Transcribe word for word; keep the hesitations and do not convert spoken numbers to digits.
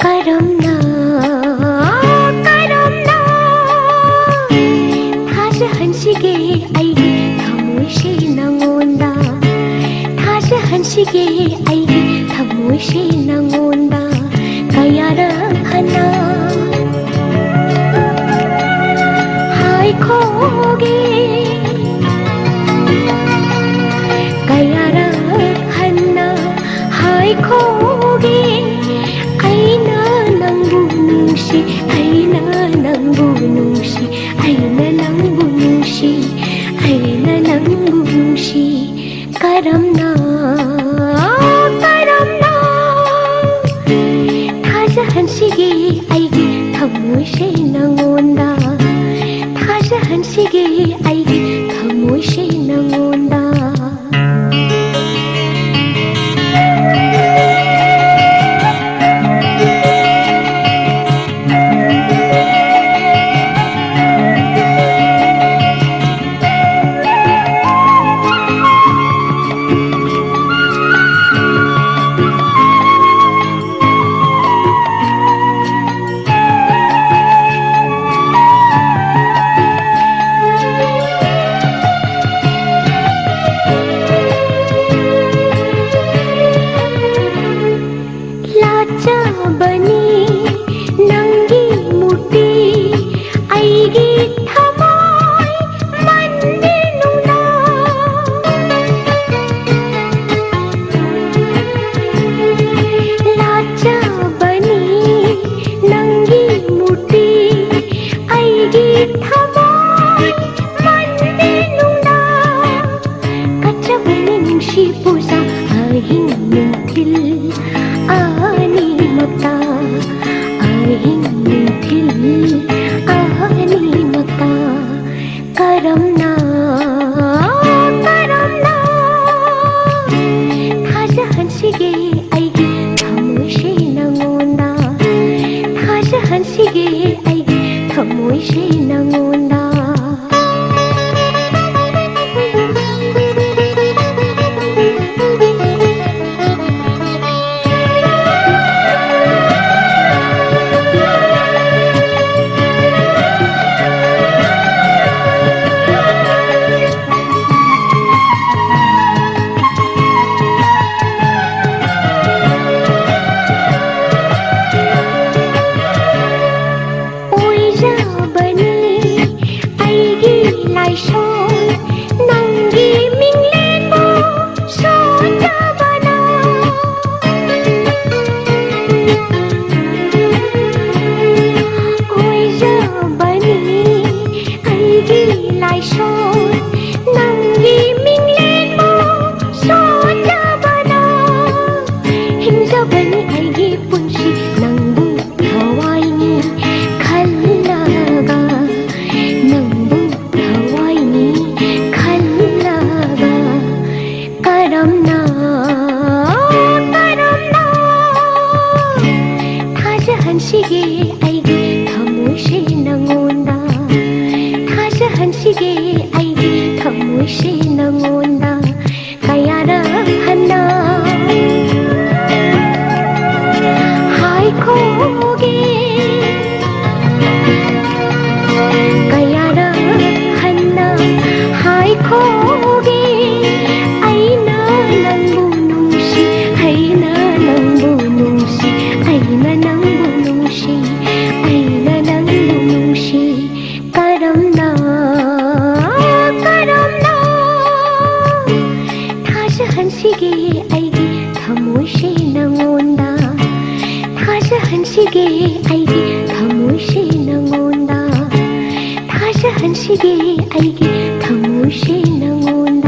ꯀꯔꯝꯅ, ꯀꯔꯝꯅ ꯊꯥꯖꯍꯟꯁꯤꯒꯦ ꯑꯩꯒꯤ ꯊꯃꯣꯏꯁꯦ ꯅꯉꯣꯟꯗ? ꯊꯥꯖꯍꯟꯁꯤꯒꯦ ꯑꯩꯒꯤ ꯊꯃꯣꯏꯁꯦ ꯅꯉꯣꯟꯗ? ꯀꯌꯥꯔꯛ ꯍꯟꯅ ꯍꯥꯏꯈꯣꯒꯦ, ꯀꯌꯥꯔꯛ ꯍꯟꯅ ꯍꯥꯏꯈꯣꯒꯦ, ꯑꯩꯅ ꯅꯪꯕꯨ ꯅꯨꯡꯁꯤ, ꯑꯩꯅ ꯅꯪꯕꯨ ꯅꯨꯡꯁꯤ, ꯑꯩꯅ ꯅꯪꯕꯨ ꯅꯨꯡꯁꯤ, ꯑꯩꯅ ꯅꯪꯕꯨ ꯅꯨꯡꯁꯤ꯫ ꯀꯔꯝꯅ, ꯀꯔꯝꯅ ꯊꯥꯖꯍꯟꯁꯤꯒꯦ ꯑꯩꯒꯤ ꯊꯃꯣꯏꯁꯦ ꯅꯉꯣꯟꯗ? ꯊꯥꯖꯍꯟꯁꯤꯒꯦ ꯑꯩꯒꯤ ꯊꯃꯣꯏꯁꯦ ꯅꯉꯣꯟꯗ? ꯂꯥꯠꯆꯕꯅꯤ ꯅꯪꯒꯤ ꯃꯨꯔꯇꯤ, ꯑꯩꯒꯤ ꯊꯃꯣꯏ ꯃꯟꯗꯤꯔꯅꯨꯡꯗ꯫ ꯂꯥꯠꯆꯕꯅꯤ ꯅꯪꯒꯤ ꯃꯨꯔꯇꯤ, ꯑꯩꯒꯤ ꯊꯃꯣꯏ ꯃꯟꯗꯤꯔꯅꯨꯡꯗ꯫ ꯀꯠꯆꯕꯅꯤ ꯅꯨꯡꯁꯤ ꯄꯨꯖꯥ ꯑꯍꯤꯡ ꯅꯨꯡꯊꯤꯜ ꯑꯅꯤꯃꯛꯇ꯫ ꯁꯤꯒꯦ ꯑꯩꯒꯤ ꯊꯃꯣꯏꯁꯦ ꯅꯪꯉꯣꯟꯗ, ꯊꯥꯖꯍꯟꯁꯤꯒꯦ ꯑꯩꯒꯤ ꯊꯃꯣꯏꯁꯦ ꯅꯪꯉꯣꯟꯗ꯫ ꯀꯌꯥꯔꯛ ꯍꯟꯅ ꯍꯥꯏꯈꯣꯒꯦ, ꯀꯌꯥꯔꯛ ꯍꯟꯅ ꯍꯥꯏꯈꯣꯒꯦ, ꯑꯩꯅ ꯅꯪꯕꯨ ꯅꯨꯡꯁꯤ, ꯑꯩꯅ ꯅꯪꯕꯨ ꯅꯨꯡꯁꯤ, ꯑꯩꯅ ꯅꯪꯕꯨ ꯅꯨꯡꯁꯤ, ꯑꯩꯅ ꯅꯪꯕꯨ ꯅꯨꯡꯁꯤ꯫ ꯀꯔꯝꯅ, ꯀꯔꯝꯅ ꯊꯥꯖꯍꯟꯁꯤꯒꯦ ꯑꯩꯒꯤ ꯊꯃꯣꯏꯁꯦ ꯅꯪꯉꯣꯟꯗ, ꯊꯥꯖꯍꯟꯁꯤꯒꯦ ꯑꯩꯒꯤ ꯊꯃꯣꯏꯁꯦ ꯅꯪꯉꯣꯟꯗ, ꯊꯥꯖꯍꯟꯁꯤꯒꯦ ꯑꯩꯒꯤ ꯊꯃꯣꯏꯁꯦ ꯅꯪꯉꯣꯟꯗ꯫